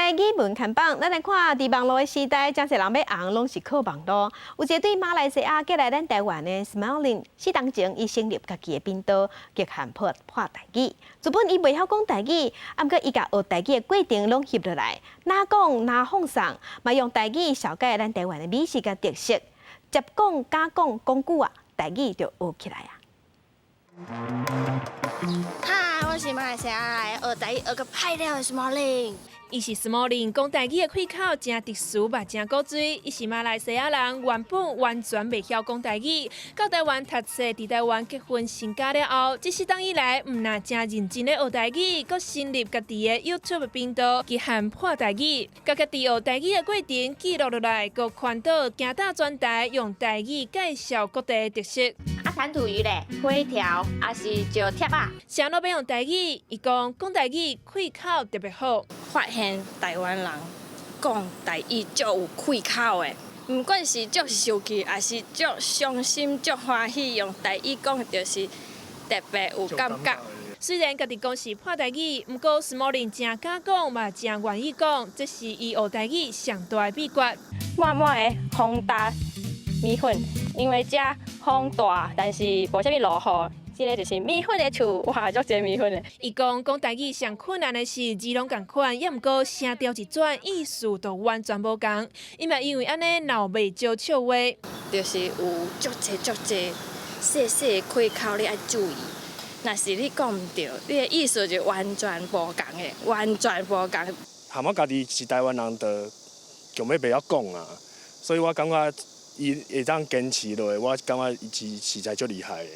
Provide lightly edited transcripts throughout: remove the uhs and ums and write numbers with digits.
來語文看板，咱來看佇網路的時代，誠濟人欲紅攏是靠網路。有一個對馬來西亞過來咱台灣的 Smiling，4冬前伊成立家己的頻道，極限破破台語。原本伊袂曉講台語，毋過伊共學台語的過程攏翕落來，若講若放送，嘛用台語紹介咱台灣的美食佮特色，接講加講講久啊，台語就學起來啊。嗨，我是馬來西亞來學台語學閣歹了的 Smiling。伊是 Smiling，講台語的開口誠特殊嘛，誠古錐。伊是馬來西亞人，原本完全袂曉講台語，到台灣讀冊，佇台灣結婚成家了後，這四冬以來，毋但誠認真咧學台語，閣成立家己的 YouTube 頻道，極限破台語，共家己學台語的過程記錄落來，閣傳到行踏全台，用台語介紹各地的特色。啊，彈塗魚咧，火條，抑是石帖仔。啥物欲用台語，伊講講台語開口特別好。發現台灣人講台語足有氣口的，毋管是足受氣，抑是足傷心、足歡喜，用台語講就是特別有感覺。雖然家己講是破台語，毋過 Smiling 誠敢講嘛，誠願意講，這是伊學台語上大的秘訣。滿滿的風大米粉，因為遮風大，但是無啥物落雨。這个就是米粉的厝，哇，足濟米粉的。伊講講台語上困難的是字攏仝款，猶毋過聲調一轉，意思就完全無仝。伊嘛因為按呢鬧袂少笑話。就是有足濟足濟細細的開口，你愛注意。若是你講毋對，你的意思就完全無仝的，完全無仝。含我家己是台灣人，就強欲袂曉講啊，所以我感覺伊會當堅持落來，我感覺伊是實在足厲害的。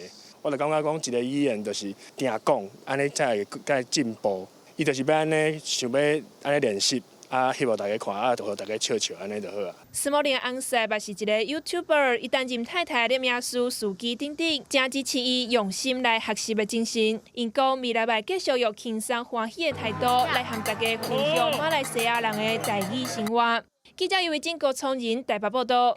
我就感覺講一個語言就是定講，按呢才會才會進步。伊就是欲按呢想欲按呢練習，啊，翕予大家看，啊，就予大家笑笑，按呢就好啊。 Smiling 翁婿嘛是一个 YouTuber，伊擔任太太的名師、司機等等，誠支持伊用心來學習的精神。𪜶講未來會繼續用輕鬆歡喜的態度來和大家分享馬來西亞人的台語生活。記者尤維真、郭聰仁台北報道。